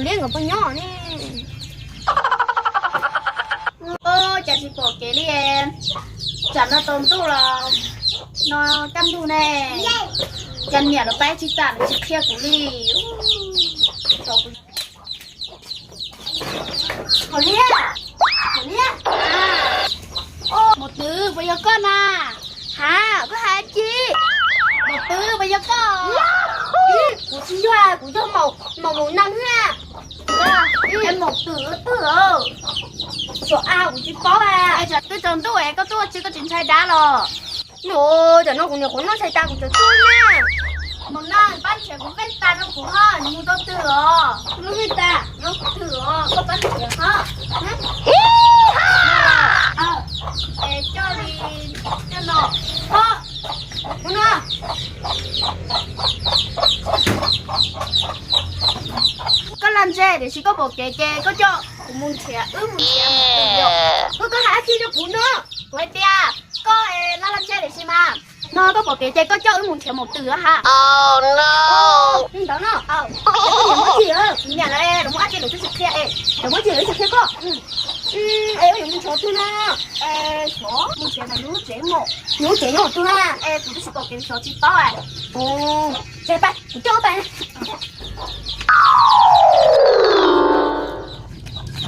Peb nkawd puas nyob ne? Ua cas tsis pom kev li? Tsam no tsaus ntuj los no kaj ntug ne. Cas niam lawv pab tsis tas lawv tsis qhia kuv li. Hauv Liab, Hauv Liab. Maum Twm, puas yog koj na? Ha, koj hais dab tsi? Maum Twm, puas yog koj? Kuv tsis yog, kuv yog Maum, Maum Maum Nees na. Maum Twm twg? Xyov a, kuv tsis paub a. Twb tsaus ntuj es koj tuaj tsis, koj tsis ntshai dab los? Nws, tam no kuv niam qhuav noj tshais tas kuv tseem tuaj na. Maum Nees, pab nrhiav kuv feej tas rau kuv ho, nws mus rau twg os? Lub feej tas, lub twg os, koj pab nrhiav ho. Es coj li, coj no, ho, mus no. Koj laj ntseg tiam sis koj pom kev ces koj coj kuv mus nrhiav, wb mus nrhiav mus twg yom? Koj, koj hais dab tsi rau kuv no? Kuv hais tias koj laj laj ntseg tiam sis mas no koj pom kev ces koj coj wb mus nrhiav Maum Twm ha. Li ntawd no, koj niam muab tsis, kuv niam lawv lawv muab dab tsi lawv twb tsis qhia es lawv muab tsis lawv tsis qhia koj. Es wb yuav mus nrhiav twg no? Xyov mus nrhiav ntawm nws lub tsev, Maum Nees lub tsev nyob twg na? Es kuv twb tsis pom kev xyov tsis paub. Ces pab kuv coj pab.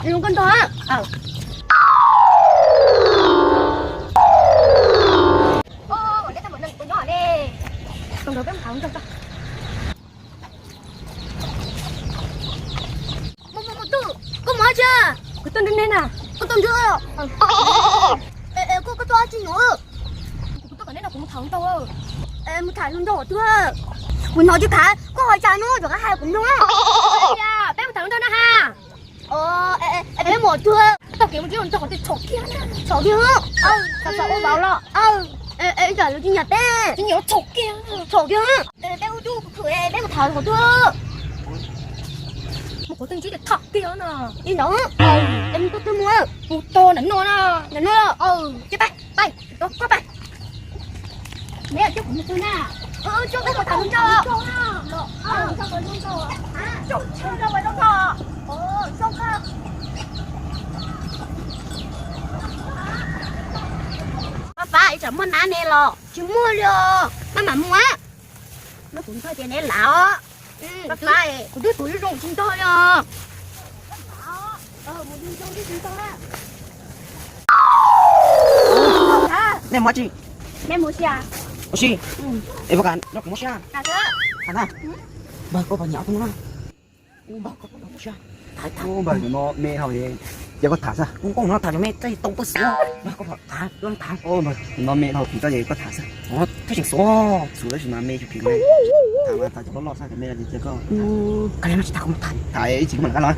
Koj ntog. Koj mus tsis, koj tuaj nrog ne na. Koj tuaj nrog. Koj, koj tuaj tsis no? Kuv tuaj kom neb nrog kuv mus tham hluas nraug. Mus tham hluas nraug twg? Kuv hnov tsis khav koj hais cas no, rov qab hais kuv mloog na. Peb mus tham hluas nraug na ha. Peb mus twg? Tau kev mus tsis hluas nraug qhov twg txhaum kiag, txhaum kiag. Txhaum ua vauv los? Ib tsam lawv tsis nyiam peb, tsis nyiam txhaum kiag, txhaum kiag. Peb ua dub khwm, peb mus tham qhov twg? Mus qhov twg ntsib txhaum kiag na. Li ntawd, mus tau twg mus? Mus tau nram no na. Nram no los? Ces pab, pab, koj pab. Neb coj kuv mus twg na? Coj peb mus tham hluas nraug. Pab, pab, ib tsam muaj nab ne los? Tsis muaj li os, maj mam mus. Muab kuv ntog ces neb lav os. Pab, pab, kuv twb tus zoo tsis ntog li os. Nej mus tsi? Ua si. Es pab, kam nrog kuv mus siab. Npawg, koj puas nyiam tus no? Npawg, koj puas nyiam tus no? Npawg, tus no me dhau, cia koj tham xwb. Kuv nkoos no tham cov me txaij tau tuaj xwb. Npawg, koj puas tham, koj tham. Npawg, tus no me dhau, phim txoj ces koj tham xwb. Twb tseem xuav, xuav tab sis mas me tsis phim li. Tham mas tham cov loj loj xwb, cov me no ces cia koj. Koj li no tsis tas koj mus tham. Tham ib chim koj mam rov qab los.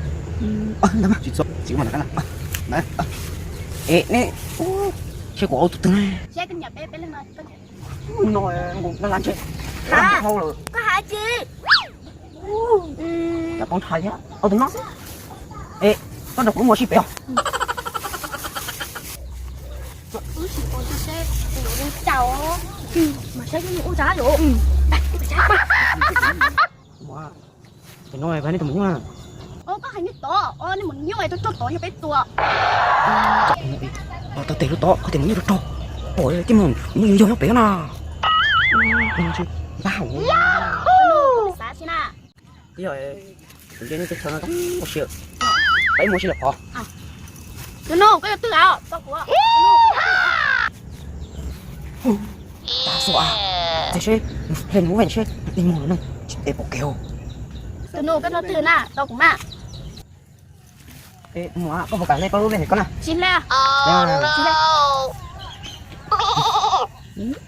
Ntawd mas tsis txog, ib chim koj mam rov qab los. Es neb, seb kuv ua tus twg na. No, no, ntshe hau lawm. Koj hais tsi? Cov poob nthav thiab. Ua tus no xwb. Es koj nrog kuv mus ua si pem os. Wb sim ua tus seb ua cas os. Mas saib ua cas yom. Tus no nej tus maum nyuj na. Koj hais nej tod, nej maum nyuj es tuaj tod yog peb tua. Tau tes lub tod, koj tes maum nyuj rog rog. Pom tij maum nyuj yog nyob pem na. Ntag hauv. Xav si na. Twb yog kuv nce nej teb chaws no ua si, peb mus ua si lawm qhov. Tus nus, koj yog twg os? Tau kuv. Tag xua, tes seb, hle nws lub vej seb, ib muag no tsis pom kev. Tus nus, koj yog twg na? Tau kuv mas. Mus, koj puas kam hle koj lub vej koj na? Tsis hle. Tsis hle.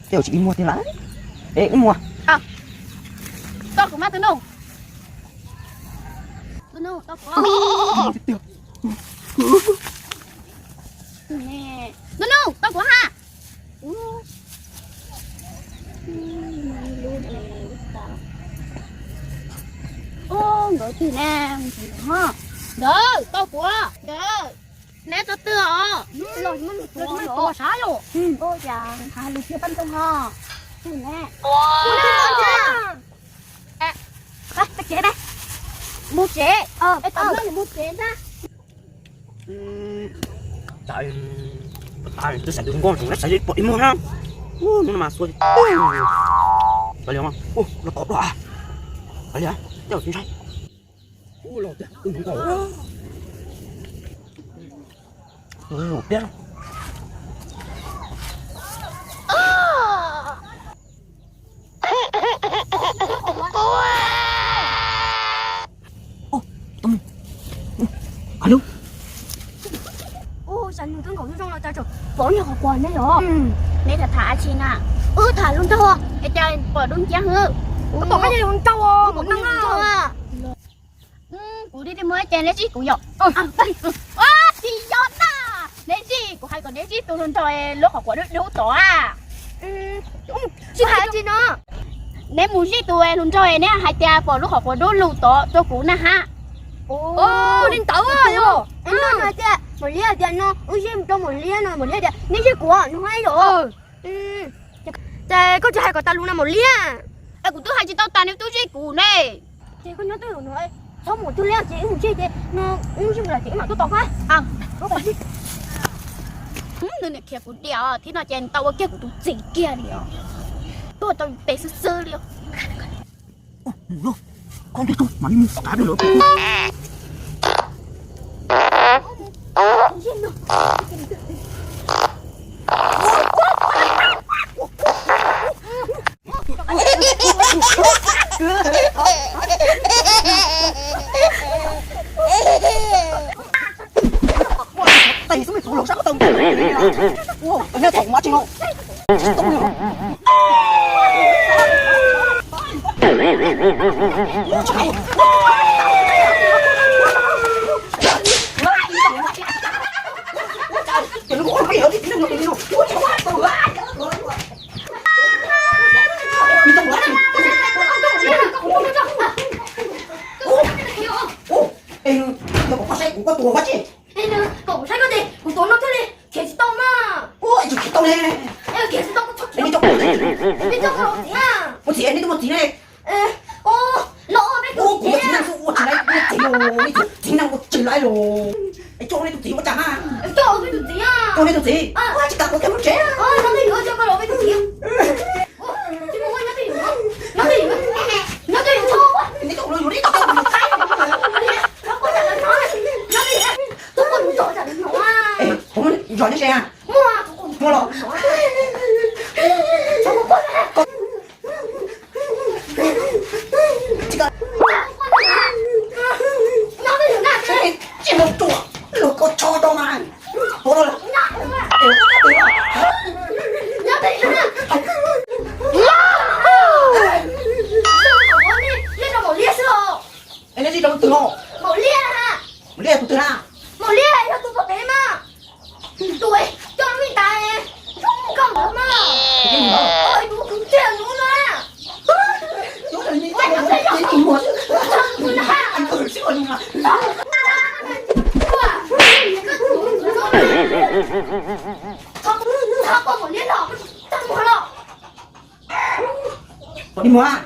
Tej zaum tsis ib muag tiag lawm. Es ib muag. Tau kuv mas tus nus. Tus nus, tau kuv. Tus nus, tau kuv ha. Nkawd twg ne? Nkawd, tau kuv. Nkawd, neb tau twg os? Los mus tua sab yom. Ua cas hais lus thiab pab ntoo ho. Twg ne? Ua, twg ne? Mus tsev. Mus tsev ntag. Twb xav tus nkauj zoo na, xav pom ib muag na. Hnub no mas xua. Los tom dua. Los li, tej zaum tsis ntshai. Los tiag, tus nkauj. Tiag. Ub, xyov nws twb nkaum zoo zoo los cas tseem pom niag qhov quav ne yom. Neb tham tham dab tsi na? Wb tham hluas nraug, es cas pom dub nciab hwb. Koj pom koj niag hluas nraug os, pom neeg os. Kuv thiaj muaj ib ce neb zib kuv yom. Tsis yog na, neb zib, kuv hais kom neb zib tus hluas nraug lub qhov quav dub dub tod. Tsis hais dab tsi no. Neb mus zib tus hluas nraug neb hais tias pom lub qhov quav dub lug tod rau kuv na ha. Li ntawd yog. Hais tias Maum Liab tias no, wb zib rau Maum Liab no, Maum Liab tias neb zib kuv no hais yom. Ces koj tsis hais kom tas lus no Maum Liab. Es kuv twb hais tsis tau tas neb twb zib kuv ne. Ces koj nyob twj ywm no, txhob mus twg li ces wb mus zib ces no, wb zib mus lawm ces wb mam tuaj tos koj. Nws niam khiav kuv diam thiab no ces tau ua kiag kuv tus txiv kiag li os. Tuaj tau pes xwb xwb li os. Mus no, koj ntiag tug mam li mus kav lawm. Tes xwb me tug los sab tau ntiag, neb thaum mab tsis no. Ej, no kom koj saib kuv, koj tuav koj tsi. Ej, no kom kuv saib koj ces kuv tuav no thiaj li khiav tsis tau mas. Ua, tsis khiav tau ne. Khiav tsis tau, koj txhob khiav. Neb coj kuv los txiv na. Ua txiv, neb twb muaj txiv ne. Los peb tus txiv na. Kuv yog txiv neej xwb ua tsis laiv, txiv neej ua tsis laiv los. Es coj neb tus txiv ua cas na. Coj neb tus txiv. Ua tsis tas kuv thiaj muab tsev. Neb coj kuv los yuav, neb coj kuv los txiv. Zos neb tsev a? Muaj los. Tsis muaj ruam, luag koj tsho rau mas. Es neb zib rau tus twg no? Maum Liab. Maum Liab tus twg na? Maum Liab yog tus pem pem mas. Tus coj me ntais zoo nkauj ntawd mas. Tus kuv ntsia hnub no na. Txhob pom Maum Liab los, tag muag los. Pom dig muag.